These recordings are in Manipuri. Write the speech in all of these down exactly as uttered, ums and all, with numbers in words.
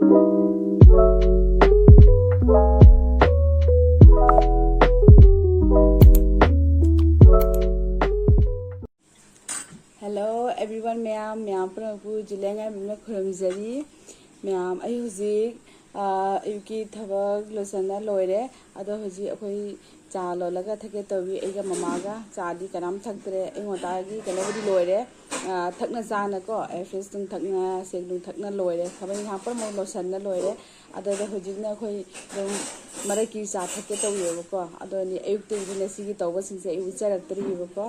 Hello everyone, ꯃꯌꯥꯝ ꯃꯌꯥꯝ ꯄꯨꯝꯅꯃꯛꯄꯨ ꯖꯨꯂꯤꯌꯥ ꯉꯥꯏꯕꯝꯅ ꯈꯨꯔꯨꯝꯖꯔꯤ꯫ ꯃꯌꯥꯝ, ꯑꯩ ꯍꯧꯖꯤꯛ, ꯑ, ꯑꯌꯨꯛꯀꯤ ꯊꯕꯛ ꯂꯣꯏꯁꯟꯅ ꯂꯣꯏꯔꯦ꯫ ꯑꯗꯣ ꯍꯧꯖꯤꯛ ꯑꯩꯈꯣꯏ ꯆꯥ ꯂꯣꯜꯂꯒ ꯊꯛꯀꯦ ꯇꯧꯏ꯫ ꯑꯩꯒ ꯃꯃꯥꯒ ꯆꯥꯗꯤ ꯀꯅꯥꯝ ꯊꯛꯇ꯭ꯔꯦ꯫ ꯑꯌꯨꯛ ꯉꯟꯇꯥꯒꯤ ꯀꯩꯅꯣꯕꯨꯗꯤ ꯂꯣꯏꯔꯦ꯫ ꯑ, ꯊꯛꯅ ꯆꯥꯅꯀꯣ, ꯑꯦ, ꯐ꯭ꯔꯦꯁ ꯅꯨꯡ ꯊꯛꯅ, ꯁꯦꯛ ꯅꯨꯡ ꯊꯛꯅ ꯂꯣꯏꯔꯦ꯫ ꯊꯕꯛ ꯏꯪꯈꯥꯡ ꯄꯨꯝꯅꯃꯛ ꯂꯣꯏꯁꯟꯅ ꯂꯣꯏꯔꯦ꯫ ꯑꯗꯨꯗ ꯍꯧꯖꯤꯛꯅ ꯑꯩꯈꯣꯏ ꯑꯗꯨꯝ ꯃꯔꯛꯀꯤ ꯆꯥ ꯊꯛꯀꯦ ꯇꯧꯔꯤꯑꯕꯀꯣ꯫ ꯑꯗꯨꯅꯤ ꯑꯌꯨꯛꯇꯒꯤꯗꯤ ꯉꯁꯤꯒꯤ ꯇꯧꯕꯁꯤꯡꯁꯦ ꯑꯩ ꯎꯠꯆꯔꯛꯇ꯭ꯔꯤꯕꯀꯣ꯫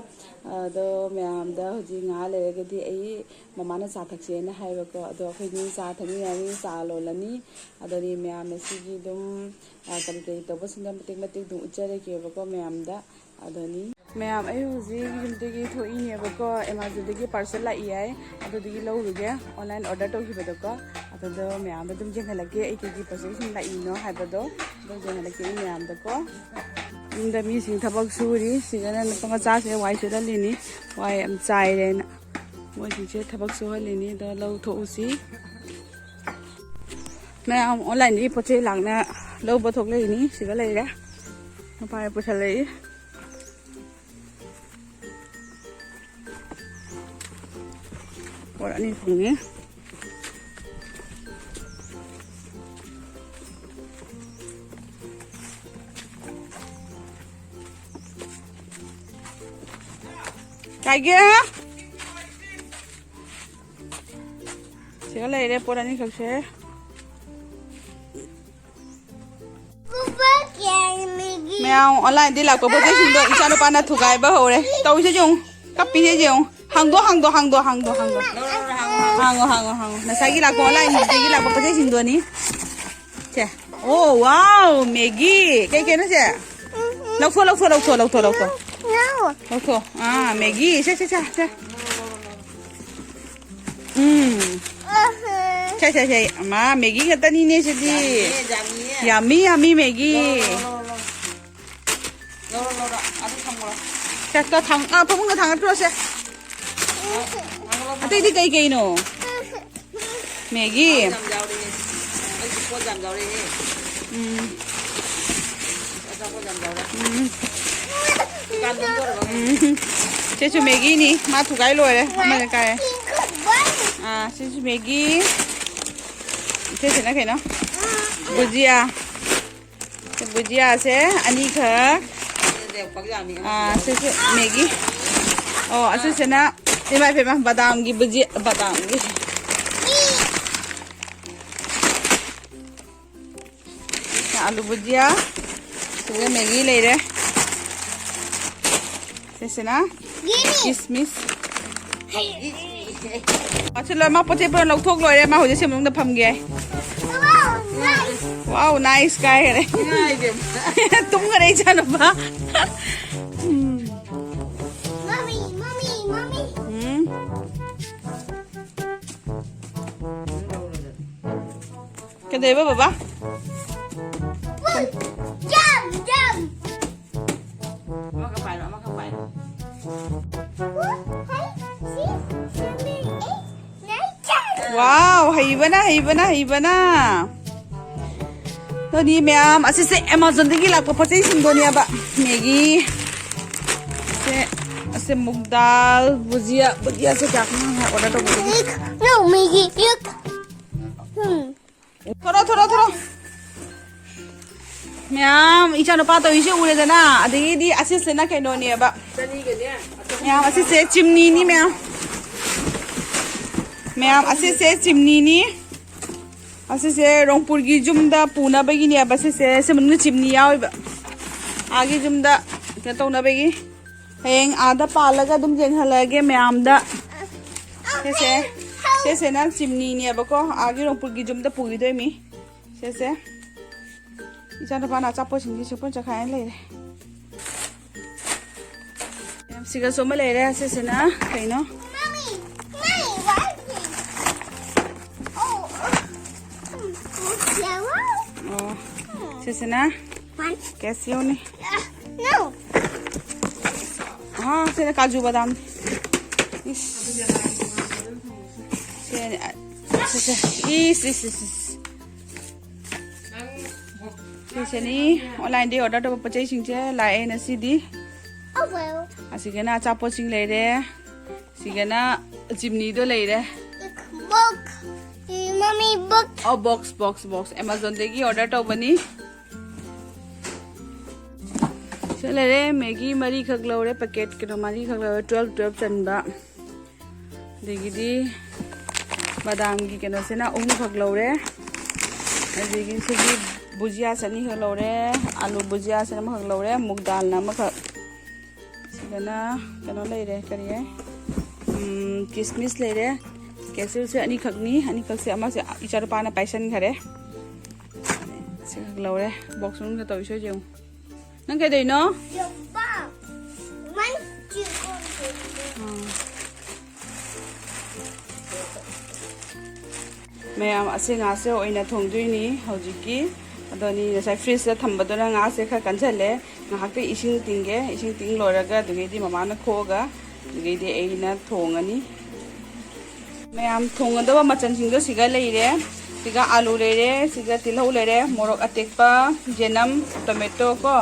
ꯑꯗꯣ ꯃꯌꯥꯝꯗ ꯍꯧꯖꯤꯛ ꯉꯥꯏꯍꯥꯛ ꯂꯩꯔꯒꯗꯤ ꯑꯩ ꯃꯃꯥꯅ ꯆꯥ ꯊꯛꯁꯦꯅ ꯍꯥꯏꯕꯀꯣ꯫ ꯑꯗꯣ ꯑꯩꯈꯣꯏꯅꯤ ꯆꯥ ꯊꯛꯃꯤꯟꯅꯔꯅꯤ, ꯆꯥ ꯂꯣꯜꯂꯅꯤ꯫ ꯑꯗꯨꯅꯤ ꯃꯌꯥꯝꯅ ꯁꯤꯒꯤ ꯑꯗꯨꯝ, ꯑ, ꯀꯔꯤ ꯀꯔꯤ ꯇꯧꯕꯁꯤꯡꯗꯣ ꯃꯇꯦꯛ ꯃꯇꯦꯛ ꯑꯗꯨꯝ ꯎꯠꯆꯔꯛꯀꯦꯕꯀꯣ ꯃꯌꯥꯝꯗ꯫ ꯑꯗꯨꯅꯤ ꯃꯌꯥꯝ, ꯑꯩ ꯍꯧꯖꯤꯛ ꯌꯨꯝꯗꯒꯤ ꯊꯣꯛꯏꯅꯦꯕꯀꯣ, ꯑꯦꯃꯥꯖꯣꯟꯗꯒꯤ ꯄꯥꯔꯁꯦꯜ ꯂꯥꯛꯏ ꯍꯥꯏ, ꯑꯗꯨꯗꯒꯤ ꯂꯧꯔꯨꯒꯦ, ꯑꯣꯟꯂꯥꯏꯟ ꯑꯣꯔꯗꯔ ꯇꯧꯈꯤꯕꯗꯣꯀꯣ꯫ ꯑꯗꯨꯗꯣ ꯃꯌꯥꯝꯗ ꯑꯗꯨꯝ ꯌꯦꯡꯍꯜꯂꯛꯀꯦ, ꯑꯩ ꯀꯩꯒꯤ ꯄꯥꯔꯁꯦꯜꯁꯤꯡ ꯂꯥꯛꯏꯅꯣ ꯍꯥꯏꯕꯗꯣ ꯑꯗꯨꯝ ꯌꯦꯡꯍꯜꯂꯛꯀꯦ ꯑꯩ ꯃꯌꯥꯝꯗꯀꯣ꯫ ꯌꯨꯝꯗ ꯃꯤꯁꯤꯡ ꯊꯕꯛ ꯁꯨꯔꯤ꯫ ꯁꯤꯗꯅ ꯅꯨꯄꯥ ꯃꯆꯥꯁꯦ ꯋꯥꯏ ꯁꯤꯠꯍꯜꯂꯤꯅꯤ, ꯋꯥꯏ ꯌꯥꯝ ꯆꯥꯏꯔꯦꯅ꯫ ꯃꯣꯏꯁꯤꯡꯁꯦ ꯊꯕꯛ ꯁꯨꯍꯜꯂꯤꯅꯤ꯫ ꯑꯗꯣ ꯂꯧ ꯊꯣꯛꯎꯁꯤ꯫ ꯃꯌꯥꯝ ꯑꯣꯟꯂꯥꯏꯟꯗꯒꯤ ꯄꯣꯠ ꯆꯩ ꯂꯥꯛꯅ ꯂꯧꯕ ꯊꯣꯛꯂꯛꯏꯅꯤ꯫ ꯁꯤꯗ ꯂꯩꯔꯦ, ꯃꯄꯥꯅ ꯄꯨꯁꯜꯂꯛꯏ꯫ ꯄꯣꯠ ꯑꯅꯤ ꯐꯪꯉꯤ꯫ ꯀꯥꯏꯒꯦ? ꯁꯤꯒ ꯂꯩꯔꯦ ꯄꯣꯠ ꯑꯅꯤꯈꯛꯁꯦ꯫ ꯃꯌꯥꯝ ꯑꯣꯟꯂꯥꯏꯟꯗꯤ ꯂꯥꯛꯄ ꯄꯣꯠ ꯆꯩꯁꯤꯡꯗꯣ ꯏꯆꯥꯅꯨꯄꯥꯅ ꯊꯨꯒꯥꯏꯕ ꯍꯧꯔꯦ꯫ ꯇꯧꯔꯤꯁꯦ ꯌꯦꯡꯉꯨ꯫ ꯀꯞꯄꯤꯁꯦ ꯌꯦꯡꯉꯨ꯫ ꯍꯥꯡꯗꯣ, ꯍꯥꯡꯗꯣ, ꯍꯥꯡꯗꯣ, ꯍꯥꯡꯗꯣ, ꯍꯥꯡꯗꯣ꯫ ꯍꯥꯡꯉꯣ, ꯍꯥꯡꯉꯣ, ꯍꯥꯡꯉꯣ꯫ ꯉꯁꯥꯏꯒꯤ ꯂꯥꯛꯄ ꯑꯣꯟꯂꯥꯏꯟꯗꯒꯤ ꯂꯥꯛꯄ ꯄꯣꯠ ꯆꯩꯁꯤꯡꯗꯣꯅꯤ꯫ ꯁꯦ꯫ ꯑꯣ, ꯋꯥꯎ, ꯃꯦꯒꯤ꯫ ꯀꯩ ꯀꯩꯅꯣ ꯁꯦ? ꯂꯧꯊꯣꯛ, ꯂꯧꯊꯣꯛ, ꯂꯧꯊꯣꯛ, ꯂꯧꯊꯣꯛ, ꯂꯧꯊꯣꯛ꯫ ꯂꯧꯊꯣꯛ꯫ ꯑꯥ, ꯃꯦꯒꯤ꯫ ꯁꯦ, ꯁꯦ, ꯁꯦ, ꯁꯦ꯫ ꯎꯝ꯫ ꯁꯦ, ꯁꯦ, ꯁꯦ꯫ ꯃꯥ, ꯃꯦꯒꯤ ꯉꯥꯛꯇꯅꯤꯅꯦ ꯁꯤꯗꯤ꯫ ꯌꯥꯝꯃꯤꯌꯦ, ꯌꯥꯝꯃꯤꯌꯦ꯫ ꯌꯥꯝꯃꯤ, ꯌꯥꯝꯃꯤ ꯃꯦꯒꯤ꯫ ꯂꯧꯔꯣ, ꯂꯧꯔꯣ, ꯂꯧꯔꯣ, ꯂꯧꯔꯣ꯫ ꯂꯧꯔꯣ, ꯂꯧꯔꯣ꯫ ꯑꯗꯨ ꯊꯝꯃꯨꯔꯣ꯫ ꯁꯦ, ꯇꯣ ꯊꯥꯡ-, ꯑꯥ, ꯐꯃꯨꯡꯗ ꯊꯥꯡꯒꯠꯈ꯭ꯔꯣꯁꯦ꯫ ꯊꯥꯡꯒꯠꯂꯣ, ꯊꯥꯡꯒꯠꯂꯣ꯫ ꯑꯇꯩꯗꯤ ꯀꯩ ꯀꯩꯅꯣ? ꯃꯦꯒꯤ꯫ ꯌꯥꯝ ꯌꯥꯎꯔꯤꯌꯦ꯫ ꯄꯣꯠ ꯌꯥꯝ ꯌꯥꯎꯔꯛꯑꯦ꯫ ꯎꯝ꯫ ꯑꯆꯥꯄꯣꯠ ꯌꯥꯝ ꯌꯥꯎꯔꯛꯑꯦ꯫ ꯎꯝ꯫ ꯗꯨꯀꯥꯟ ꯐꯝꯗꯣꯔꯕ? ꯎꯝ꯫ ꯁꯤꯁꯨ ꯃꯦꯒꯤꯅꯤ꯫ ꯃꯥ ꯊꯨꯒꯥꯏ ꯂꯣꯏꯔꯦ꯫ ꯑꯃꯅ ꯀꯥꯏꯔꯦ꯫ ꯑꯥ, ꯁꯤꯁꯨ ꯃꯦꯒꯤ꯫ ꯁꯤꯁꯤꯅ ꯀꯩꯅꯣ? ꯕꯨꯖꯤꯌꯥ꯫ ꯕꯨꯖꯤꯌꯥꯁꯦ ꯑꯅꯤꯈꯛ꯫ ꯑꯥ, ꯁꯤꯁꯨ ꯃꯦꯒꯤ꯫ ꯑꯣ, ꯑꯁꯤꯁꯤꯅ ꯏꯃꯥ ꯏꯕꯦꯝꯃ, ꯕꯗꯥꯝꯒꯤ ꯕꯨꯖꯤꯌꯥ, ꯕꯗꯥꯝꯒꯤ꯫ ꯑꯥꯂꯨ ꯕꯨꯖꯤꯌꯥ꯫ ꯁꯤꯗ ꯃꯦꯒꯤ ꯂꯩꯔꯦ꯫ ꯁꯤꯁꯤꯅ ꯀꯤꯁꯃꯤꯁ꯫ ꯑꯁꯤ ꯂꯣꯏ ꯃꯥ ꯄꯣꯠ ꯆꯩ ꯄꯨꯔꯥ ꯂꯧꯊꯣꯛ ꯂꯣꯏꯔꯦ꯫ ꯃꯥ ꯍꯧꯖꯤꯛ ꯁꯤ ꯃꯅꯨꯡꯗ ꯐꯝꯒꯦ꯫ Wow, nice ꯀꯥꯏꯈꯔꯦ꯫ ꯇꯨꯝꯈꯔꯦ ꯏꯆꯥꯅꯨꯄꯥ꯫ ꯎꯝ꯫ Mommy, mommy, mommy. ꯎꯝ꯫ ꯀꯩꯗꯧꯕ ꯕꯕꯥ? Jump, jump. ꯑꯃꯈꯛ ꯄꯥꯏꯔꯣ, ꯑꯃꯈꯛ ꯄꯥꯏꯔꯣ꯫ What? Hey, see? Seven, eight, nine, ten. Wow, ꯍꯩꯕꯅ, ꯍꯩꯕꯅ, ꯍꯩꯕꯅ꯫ ꯑꯗꯨꯅꯤ ꯃꯌꯥꯝ, ꯑꯁꯤꯁꯦ Amazonꯗꯒꯤ ꯂꯥꯛꯄ ꯄꯣꯠ ꯆꯩꯁꯤꯡꯗꯣꯅꯦꯕ꯫ ꯃꯦꯒꯤ, ꯁꯦ, ꯑꯁꯦ ꯃꯨꯛ ꯗꯥꯜ, ꯕꯨꯖꯤꯌꯥ, ꯕꯨꯖꯤꯌꯥꯁꯦ ꯀꯌꯥ ꯈꯪꯉꯦ order ꯇꯧꯕꯗꯒꯤ꯫ No, Maggi, look. Hmm. ꯊꯣꯔꯣ, ꯊꯣꯔꯣ, ꯊꯣꯔꯣ꯫ ꯃꯌꯥꯝ, ꯏꯆꯥꯅꯨꯄꯥ ꯇꯧꯔꯤꯁꯦ ꯎꯔꯦꯗꯅ? ꯑꯗꯒꯤꯗꯤ ꯑꯁꯤꯁꯤꯅ ꯀꯩꯅꯣꯅꯦꯕ꯫ ꯃꯌꯥꯝ, ꯑꯁꯤꯁꯦ ꯆꯤꯝꯅꯤꯅꯤ ꯃꯌꯥꯝ꯫ ꯃꯌꯥꯝ, ꯑꯁꯤꯁꯦ ꯆꯤꯝꯅꯤꯅꯤ꯫ ꯑꯁꯤꯁꯦ ꯔꯣꯡꯄꯨꯔꯒꯤ ꯌꯨꯝꯗ ꯄꯨꯅꯕꯒꯤꯅꯦꯕ꯫ ꯁꯤꯁꯦ, ꯁꯤ ꯃꯅꯨꯡꯗ ꯆꯤꯝꯅꯤ ꯌꯥꯎꯔꯤꯕ꯫ ꯑꯥꯒꯤ ꯌꯨꯝꯗ ꯀꯩꯅꯣ ꯇꯧꯅꯕꯒꯤ꯫ ꯍꯌꯦꯡ ꯑꯥꯗ ꯄꯥꯜꯂꯒ ꯑꯗꯨꯝ ꯌꯦꯡꯍꯜꯂꯛꯑꯒꯦ ꯃꯌꯥꯝꯗ꯫ ꯁꯤꯁꯦ, ꯁꯤꯁꯤꯅ ꯆꯤꯝꯅꯤꯅꯦꯕꯀꯣ, ꯑꯥꯒꯤ ꯔꯣꯡꯄꯨꯔꯒꯤ ꯌꯨꯝꯗ ꯄꯨꯈꯤꯗꯣꯏꯃꯤ꯫ ꯁꯤꯁꯦ, ꯏꯆꯥꯅꯨꯄꯥꯅ ꯑꯆꯥꯄꯣꯠꯁꯤꯡꯁꯤ ꯁꯨꯄꯣꯟ ꯆꯈꯥꯏꯅ ꯂꯩꯔꯦ꯫ ꯌꯥꯝ ꯁꯤꯒꯁꯨ ꯑꯃ ꯂꯩꯔꯦ꯫ ꯁꯤꯁꯤꯅ ꯀꯩꯅꯣ? Mommy, Mommy, what is this? Oh, oh. Hmm, oh, yeah, wow. ꯑꯣ, ꯁꯤꯁꯤꯅ One. Cashew ꯅꯤ꯫ Ah, no. ꯑꯥ, ꯁꯤꯅ ꯀꯥꯖꯨ ꯕꯗꯥꯝ꯫ ꯏꯁ꯫ ꯁꯤꯅ, ꯁꯤꯁꯦ꯫ ꯏꯁ, ꯏꯁ, ꯏꯁ, ꯏꯁ꯫ ꯁꯤꯁꯤꯅꯤ ꯑꯣꯟꯂꯥꯏꯟꯗꯒꯤ ꯑꯣꯔꯗꯔ ꯇꯧꯕ ꯄꯣꯠ ꯆꯩꯁꯤꯡꯁꯦ ꯂꯥꯛꯑꯦ ꯉꯁꯤꯗꯤ꯫ Oh well. ꯑꯁꯤꯒꯅ ꯑꯆꯥꯄꯣꯠꯁꯤꯡ ꯂꯩꯔꯦ꯫ ꯁꯤꯒꯅ ꯆꯤꯝꯅꯤꯗꯣ ꯂꯩꯔꯦ꯫ Book. Mommy, book. ꯑꯣ, ꯕꯣꯛꯁ, ꯕꯣꯛꯁ, ꯕꯣꯛꯁ꯫ ꯑꯦꯃꯥꯖꯣꯟꯗꯒꯤ ꯑꯣꯔꯗꯔ ꯇꯧꯕꯅꯤ꯫ ꯁꯤ ꯂꯩꯔꯦ, ꯃꯦꯒꯤ ꯃꯔꯤꯈꯛ ꯂꯧꯔꯦ, ꯄꯦꯀꯦꯠ ꯀꯩꯅꯣ ꯃꯔꯤꯈꯛ ꯂꯧꯔꯦ, ꯇꯨꯋꯦꯜꯞ, ꯇꯨꯋꯦꯜꯞ ꯆꯟꯕ꯫ ꯑꯗꯒꯤꯗꯤ ꯕꯗꯥꯝꯒꯤ ꯀꯩꯅꯣꯁꯤꯅ ꯑꯍꯨꯝꯈꯛ ꯂꯧꯔꯦ꯫ ꯑꯗꯒꯤ ꯁꯤꯒꯤ ꯕꯨꯖꯤꯌꯥꯁꯦ ꯑꯅꯤꯈꯛ ꯂꯧꯔꯦ, ꯑꯥꯂꯨ ꯕꯨꯖꯤꯌꯥꯁꯤꯅ ꯑꯃꯈꯛ ꯂꯧꯔꯦ, ꯃꯨꯛ ꯗꯥꯜꯅ ꯑꯃꯈꯛ꯫ ꯁꯤꯗꯅ ꯀꯩꯅꯣ ꯂꯩꯔꯦ, ꯀꯔꯤ ꯍꯥꯏ? ꯎꯝ, ꯀꯤꯁꯃꯤꯁ ꯂꯩꯔꯦ꯫ ꯀꯦꯁꯨꯁꯦ ꯑꯅꯤꯈꯛꯅꯤ, ꯑꯅꯤꯈꯛꯁꯦ ꯑꯃꯁꯦ ꯏꯆꯥꯅꯨꯄꯥꯅ ꯄꯥꯏꯁꯟꯈꯔꯦ꯫ ꯁꯤꯈꯛ ꯂꯧꯔꯦ꯫ ꯕꯣꯛꯁ ꯃꯅꯨꯡꯗ ꯇꯧꯔꯤꯁꯦ ꯌꯦꯡꯉꯨ꯫ ꯅꯪ ꯀꯩꯗꯧꯔꯤꯅꯣ? Your mom. When you go to ꯃꯌꯥꯝ, ꯑꯁꯤ ꯉꯥꯁꯦ ꯑꯣꯏꯅ ꯊꯣꯡꯗꯣꯏꯅꯤ ꯍꯧꯖꯤꯛꯀꯤ꯫ ꯑꯗꯨꯅꯤ ꯉꯁꯥꯏ ꯐ꯭ꯔꯤꯖꯇ ꯊꯝꯕꯗꯨꯅ ꯉꯥꯁꯦ ꯈꯔ ꯀꯟꯁꯤꯜꯂꯦ꯫ ꯉꯥꯏꯍꯥꯛꯇꯤ ꯏꯁꯤꯡ ꯇꯤꯡꯒꯦ꯫ ꯏꯁꯤꯡ ꯇꯤꯡ ꯂꯣꯏꯔꯒ ꯑꯗꯨꯗꯒꯤꯗꯤ ꯃꯃꯥꯅ ꯈꯣꯛꯑꯒ ꯑꯗꯨꯗꯒꯤꯗꯤ ꯑꯩꯅ ꯊꯣꯡꯉꯅꯤ꯫ ꯃꯌꯥꯝ, ꯊꯣꯡꯒꯗꯕ ꯃꯆꯜꯁꯤꯡꯗꯣ ꯁꯤꯒ ꯂꯩꯔꯦ꯫ ꯁꯤꯒ ꯑꯥꯂꯨ ꯂꯩꯔꯦ, ꯁꯤꯒ ꯇꯤꯜꯍꯧ ꯂꯩꯔꯦ, ꯃꯣꯔꯣꯛ ꯑꯇꯦꯛꯄ, ꯌꯦꯅꯝ, ꯇꯣꯃꯦꯇꯣ ꯀꯣ,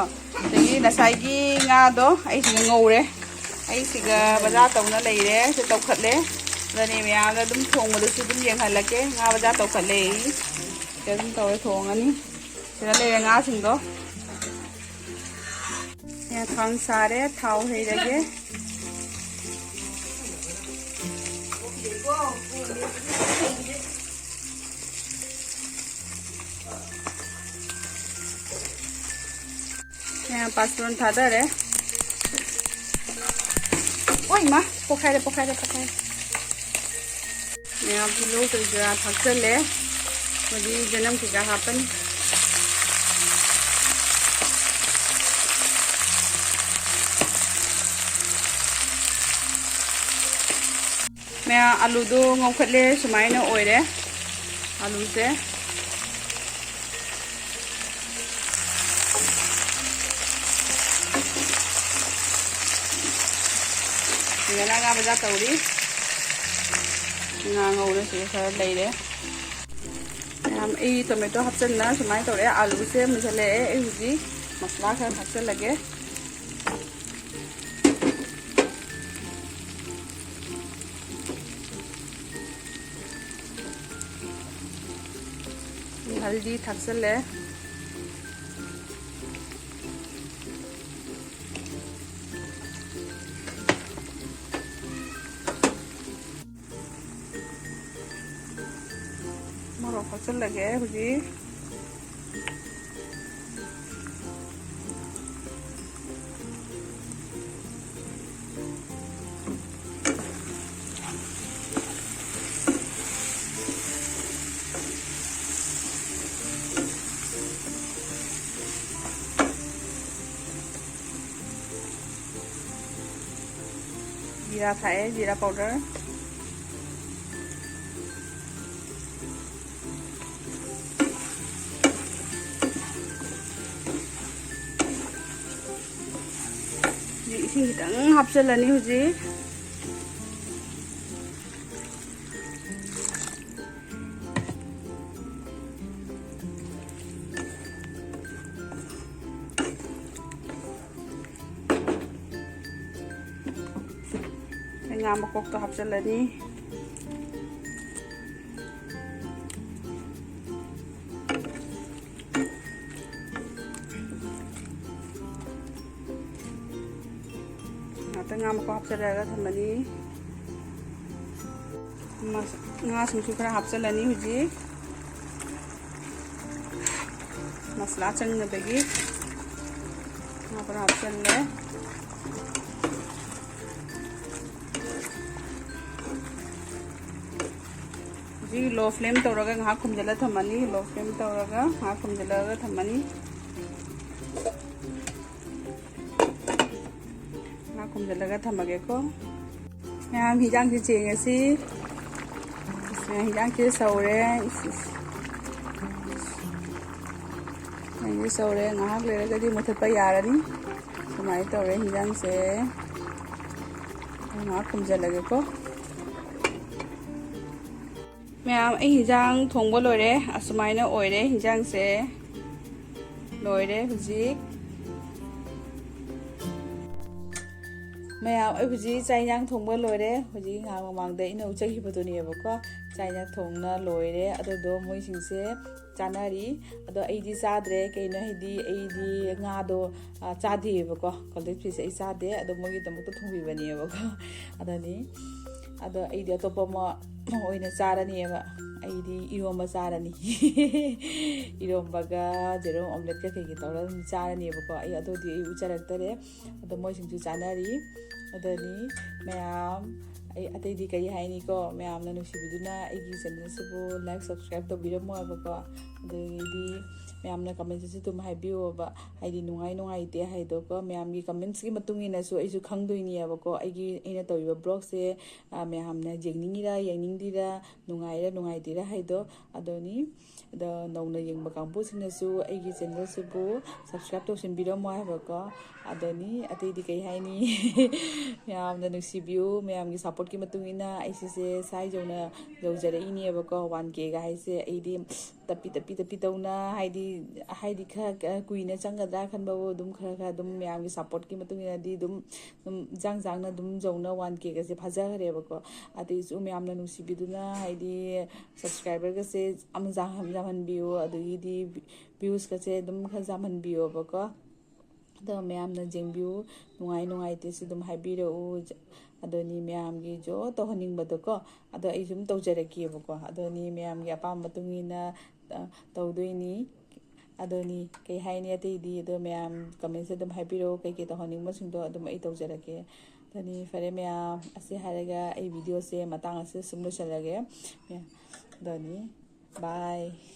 ꯑꯗꯒꯤ ꯉꯁꯥꯏꯒꯤ ꯉꯥꯗꯣ ꯑꯩ ꯁꯤꯗ ꯉꯧꯔꯦ꯫ ꯑꯩ ꯁꯤꯒ ꯕꯖꯥꯔ ꯇꯧꯅ ꯂꯩꯔꯦ, ꯁꯤ ꯇꯧꯈꯠꯂꯦ꯫ ꯑꯗꯨꯅꯦ ꯃꯌꯥꯝꯗ ꯑꯗꯨꯝ ꯊꯣꯡꯕꯗꯁꯨ ꯑꯗꯨꯝ ꯌꯦꯡꯍꯜꯂꯛꯀꯦ꯫ ꯉꯥ ꯕꯖꯥꯔ ꯇꯧꯈꯠꯂꯦ ꯑꯩ꯫ ꯁꯤꯗ ꯑꯗꯨꯝ ꯇꯧꯔꯦ ꯊꯣꯡꯉꯅꯤ꯫ ꯁꯤꯗ ꯂꯩꯔꯦ ꯉꯥꯁꯤꯡꯗꯣ꯫ ꯊꯥꯡ ꯁꯥꯔꯦ, ꯊꯥꯎ ꯍꯩꯔꯒꯦ꯫ ꯃꯌꯥꯝ, ꯄꯥꯁꯄꯣꯔꯟ ꯊꯥꯗꯔꯦ꯫ ꯑꯣꯏ ꯃꯥ, ꯄꯣꯛꯈꯥꯏꯔꯦ, ꯄꯣꯛꯈꯥꯏꯔꯦ, ꯄꯣꯛꯈꯥꯏꯔꯦ꯫ ꯃꯌꯥꯝ, ꯇꯤꯜꯍꯧ ꯀꯔꯤ ꯀꯔꯥ ꯊꯥꯛꯆꯜꯂꯦ꯫ ꯍꯧꯖꯤꯛ ꯆꯅꯝ ꯀꯩꯀꯥ ꯍꯥꯞꯄꯅꯤ꯫ ꯃꯌꯥꯝ, ꯑꯂꯨꯗꯣ ꯉꯧꯈꯠꯂꯦ꯫ ꯁꯨꯃꯥꯏꯅ ꯑꯣꯏꯔꯦ ꯑꯂꯨꯁꯦ꯫ ꯁꯤꯗꯅ ꯉꯥ ꯃꯆꯥ ꯇꯧꯔꯤ꯫ ꯉꯥ ꯉꯧꯔꯁꯦ, ꯈꯔ ꯂꯩꯔꯦ꯫ ꯉꯥ ꯑꯩ ꯇꯣꯃꯦꯇꯣ ꯍꯥꯞꯆꯤꯟꯅ ꯁꯨꯃꯥꯏꯅ ꯇꯧꯔꯦ꯫ ꯑꯥꯂꯨꯁꯦ ꯃꯨꯟꯁꯜꯂꯛꯑꯦ꯫ ꯑꯩ ꯍꯧꯖꯤꯛ ꯃꯁꯂꯥ ꯈꯔ ꯊꯥꯛꯆꯜꯂꯒꯦ꯫ ꯍꯜꯗꯤ ꯊꯥꯛꯆꯜꯂꯦ꯫ ꯃꯣꯔꯣꯛ ꯊꯥꯛꯆꯜꯂꯒꯦ ꯍꯧꯖꯤꯛ꯫ ꯖꯤꯔꯥ ꯊꯥꯛꯑꯦ, ꯖꯤꯔꯥ powder꯫ ꯍꯧꯖꯤꯛ ꯏꯁꯤꯡ ꯈꯤꯇꯪ ꯍꯥꯞꯆꯤꯜꯂꯅꯤ ꯍꯧꯖꯤꯛ꯫ ꯉꯥ ꯃꯀꯣꯛꯇꯣ ꯍꯥꯞꯆꯤꯜꯂꯅꯤ꯫ ꯉꯥꯛꯇꯪ ꯉꯥ ꯃꯀꯣꯛ ꯍꯥꯞꯆꯤꯜꯂꯒ ꯊꯝꯃꯅꯤ꯫ ꯃꯁ-, ꯉꯥꯁꯤꯡꯁꯨ ꯈꯔ ꯍꯥꯞꯆꯤꯜꯂꯅꯤ ꯍꯧꯖꯤꯛ꯫ ꯃꯁꯂꯥ ꯆꯪꯅꯕꯒꯤ ꯉꯥ ꯈꯔ ꯍꯥꯞꯆꯤꯜꯂꯦ꯫ ꯍꯧꯖꯤꯛ low flame ꯇꯧꯔꯒ ꯉꯥꯏꯍꯥꯛ ꯈꯨꯝꯖꯤꯜꯂ ꯊꯝꯃꯅꯤ꯫ Low flame ꯇꯧꯔꯒ ꯉꯥꯏꯍꯥꯛ ꯈꯨꯝꯖꯤꯜꯂꯒ ꯊꯝꯃꯅꯤ꯫ ꯉꯥꯏꯍꯥꯛ ꯈꯨꯝꯖꯤꯜꯂꯒ ꯊꯝꯃꯒꯦꯀꯣ꯫ ꯃꯌꯥꯝ ꯍꯤꯟꯖꯥꯡꯁꯤ ꯆꯦꯡꯉꯁꯤ꯫ ꯍꯤꯟꯖꯥꯡꯁꯤ ꯁꯧꯔꯦ꯫ ꯏꯁ, ꯏꯁ꯫ ꯍꯤꯟꯖꯥꯡꯁꯤ ꯁꯧꯔꯦ꯫ ꯉꯥꯏꯍꯥꯛ ꯂꯩꯔꯒꯗꯤ ꯃꯨꯊꯠꯄ ꯌꯥꯔꯅꯤ꯫ ꯁꯨꯃꯥꯏꯅ ꯇꯧꯔꯦ ꯍꯤꯟꯖꯥꯡꯁꯦ꯫ ꯉꯥꯏꯍꯥꯛ ꯈꯨꯝꯖꯤꯜꯂꯒꯦꯀꯣ꯫ ꯃꯌꯥꯝ, ꯑꯩ ꯍꯤꯟꯖꯥꯡ ꯊꯣꯡꯕ ꯂꯣꯏꯔꯦ꯫ ꯑꯁꯨꯃꯥꯏꯅ ꯑꯣꯏꯔꯦ ꯍꯤꯟꯖꯥꯡꯁꯦ꯫ ꯂꯣꯏꯔꯦ ꯍꯧꯖꯤꯛ꯫ ꯃꯌꯥꯝ, ꯑꯩ ꯍꯧꯖꯤꯛ ꯆꯥꯛ ꯏꯟꯖꯥꯡ ꯊꯣꯡꯕ ꯂꯣꯏꯔꯦ꯫ ꯍꯧꯖꯤꯛ ꯉꯥꯏꯍꯥꯛ ꯃꯃꯥꯡꯗ ꯑꯩꯅ ꯎꯠꯆꯈꯤꯕꯗꯨꯅꯦꯕꯀꯣ꯫ ꯆꯥꯛ ꯏꯟꯖꯥꯡ ꯊꯣꯡꯅ ꯂꯣꯏꯔꯦ꯫ ꯑꯗꯨꯗꯣ ꯃꯣꯏꯁꯤꯡꯁꯦ ꯆꯥꯅꯔꯤ꯫ ꯑꯗꯣ ꯑꯩꯗꯤ ꯆꯥꯗ꯭ꯔꯦ꯫ ꯀꯩꯅꯣ ꯍꯥꯏꯗꯤ ꯑꯩꯗꯤ ꯉꯥꯗꯣ, ꯑ, ꯆꯥꯗꯦꯕꯀꯣ꯫ Cutlet fish ꯑꯩ ꯆꯥꯗꯦ꯫ ꯑꯗꯣ ꯃꯣꯏꯒꯤꯗꯃꯛꯇ ꯊꯣꯡꯕꯤꯕꯅꯦꯕꯀꯣ꯫ ꯑꯗꯨꯅꯤ꯫ ꯑꯗꯣ ꯑꯩꯗꯤ ꯑꯇꯣꯞꯄ ꯑꯃ ꯑꯣꯏꯅ ꯆꯥꯔꯅꯦꯕ꯫ ꯑꯩꯗꯤ ꯏꯔꯣꯝꯕ ꯆꯥꯔꯅꯤ꯫ ꯏꯔꯣꯝꯕꯒ ꯖꯦꯔꯨꯝ omelette ꯀ ꯀꯩꯒꯤ ꯇꯧꯔꯒ ꯑꯗꯨꯝ ꯆꯥꯔꯅꯦꯕꯀꯣ꯫ ꯑꯩ ꯑꯗꯨꯗꯤ ꯑꯩ ꯎꯠꯆꯔꯛꯇꯔꯦ꯫ ꯑꯗꯣ ꯃꯣꯏꯁꯤꯡꯁꯨ ꯆꯥꯅꯔꯤ꯫ ꯑꯗꯨꯅꯤ ꯃꯌꯥꯝ, ꯑꯩ ꯑꯇꯩꯗꯤ ꯀꯔꯤ ꯍꯥꯏꯅꯤꯀꯣ, ꯃꯌꯥꯝꯅ ꯅꯨꯡꯁꯤꯕꯤꯗꯨꯅ ꯑꯩꯒꯤ channel ꯁꯤꯕꯨ like, subscribe ꯇꯧꯕꯤꯔꯝꯃꯣ ꯍꯥꯏꯕꯀꯣ꯫ ꯑꯗꯒꯤꯗꯤ ꯃꯌꯥꯝꯅ comment ꯇꯁꯨ ꯑꯗꯨꯝ ꯍꯥꯏꯕꯤꯌꯣꯕ, ꯍꯥꯏꯗꯤ ꯅꯨꯡꯉꯥꯏ ꯅꯨꯡꯉꯥꯏꯇꯦ ꯍꯥꯏꯗꯣꯀꯣ꯫ ꯃꯌꯥꯝꯒꯤ comments ꯀꯤ ꯃꯇꯨꯡ ꯏꯟꯅꯁꯨ ꯑꯩꯁꯨ ꯈꯪꯗꯣꯏꯅꯦꯕꯀꯣ, ꯑꯩꯒꯤ, ꯑꯩꯅ ꯇꯧꯔꯤꯕ vlog ꯁꯦ, ꯑ, ꯃꯌꯥꯝꯅ ꯌꯦꯡꯅꯤꯡꯉꯤꯔꯥ ꯌꯦꯡꯅꯤꯡꯗ꯭ꯔꯤꯔꯥ, ꯅꯨꯡꯉꯥꯏꯔꯥ ꯅꯨꯡꯉꯥꯏꯇ꯭ꯔꯤꯔꯥ ꯍꯥꯏꯗꯣ꯫ ꯑꯗꯨꯅꯤ꯫ ꯑꯗꯣ ꯅꯧꯅ ꯌꯦꯡꯕ ꯀꯥꯡꯕꯨꯁꯤꯡꯅꯁꯨ ꯑꯩꯒꯤ channel ꯁꯤꯕꯨ subscribe ꯇꯧꯁꯤꯟꯕꯤꯔꯝꯃꯣ ꯍꯥꯏꯕꯀꯣ꯫ ꯑꯗꯨꯅꯤ꯫ ꯑꯇꯩꯗꯤ ꯀꯩ ꯍꯥꯏꯅꯤ? ꯃꯌꯥꯝꯅ ꯅꯨꯡꯁꯤꯕꯤꯌꯨ, ꯃꯌꯥꯝꯒꯤ support ꯀꯤ ꯃꯇꯨꯡ ꯏꯟꯅ ꯑꯩ ꯁꯤꯁꯦ size ꯌꯧꯅ ꯌꯧꯖꯔꯛꯏꯅꯦꯕꯀꯣ꯫ One K ꯒ ꯍꯥꯏꯁꯦ ꯑꯩꯗꯤ ꯇꯞꯄꯤ, ꯇꯞꯄꯤ, ꯇꯞꯄꯤ ꯇꯧꯅ, ꯍꯥꯏꯗꯤ, ꯍꯥꯏꯗꯤ ꯈꯔ, ꯈꯔ ꯀꯨꯏꯅ ꯆꯪꯒꯗ꯭ꯔꯥ ꯈꯟꯕꯕꯨ ꯑꯗꯨꯝ ꯈꯔ, ꯈꯔ ꯑꯗꯨꯝ ꯃꯌꯥꯝꯒꯤ support ꯀꯤ ꯃꯇꯨꯡ ꯏꯟꯅꯗꯤ ꯑꯗꯨꯝ, ꯑꯗꯨꯝ ꯏꯟꯖꯥꯡ ꯆꯥꯡꯅ ꯑꯗꯨꯝ ꯌꯧꯅ one K ꯒꯁꯦ ꯐꯥꯖꯈ꯭ꯔꯦꯕꯀꯣ꯫ ꯑꯗꯩꯁꯨ ꯃꯌꯥꯝꯅ ꯅꯨꯡꯁꯤꯕꯤꯗꯨꯅ, ꯍꯥꯏꯗꯤ subscriber ꯒꯁꯦ ꯌꯥꯝ ꯌꯥꯝ-, ꯌꯥꯝꯍꯟꯕꯤꯌꯨ, ꯑꯗꯒꯤꯗꯤ views ꯀꯁꯦ ꯑꯗꯨꯝ ꯈꯔ ꯌꯥꯝꯍꯟꯕꯤꯌꯣꯕꯀꯣ꯫ ꯑꯗꯣ ꯃꯌꯥꯝꯅ ꯌꯦꯡꯕꯤꯌꯨ, ꯅꯨꯡꯉꯥꯏ ꯅꯨꯡꯉꯥꯏꯇꯦꯁꯨ ꯑꯗꯨꯝ ꯍꯥꯏꯕꯤꯔꯛꯎ꯫ ꯑꯗꯨꯅꯤ ꯃꯌꯥꯝꯒꯤ ꯖꯣ ꯇꯧꯍꯟꯅꯤꯡꯕꯗꯣꯀꯣ꯫ ꯑꯗꯣ ꯑꯩ ꯁꯨꯝ ꯇꯧꯖꯔꯛꯀꯦꯕꯀꯣ꯫ ꯑꯗꯨꯅꯤ ꯃꯌꯥꯝꯒꯤ ꯑꯄꯥꯝꯕ ꯃꯇꯨꯡ ꯏꯟꯅ, ꯑ, ꯇꯧꯗꯣꯏꯅꯤ꯫ ꯑꯗꯨꯅꯤ ꯀꯩ ꯍꯥꯏꯅꯤ ꯑꯇꯩꯗꯤ, ꯑꯗꯣ ꯃꯌꯥꯝ comment ꯁꯦ ꯑꯗꯨꯝ ꯍꯥꯏꯕꯤꯔꯛꯑꯣ, ꯀꯩꯀꯩ ꯇꯧꯍꯟꯅꯤꯡꯕꯁꯤꯡꯗꯣ ꯑꯗꯨꯝ ꯑꯩ ꯇꯧꯖꯔꯛꯀꯦ꯫ ꯑꯗꯨꯅꯤ ꯐꯔꯦ ꯃꯌꯥꯝ, ꯑꯁꯤ ꯍꯥꯏꯔꯒ ꯑꯩ video ꯁꯦ ꯃꯇꯥꯡ ꯑꯁꯤꯗ ꯁꯨꯝ ꯂꯣꯏꯁꯤꯜꯂꯒꯦ꯫ ꯑꯗꯨꯅꯤ bye꯫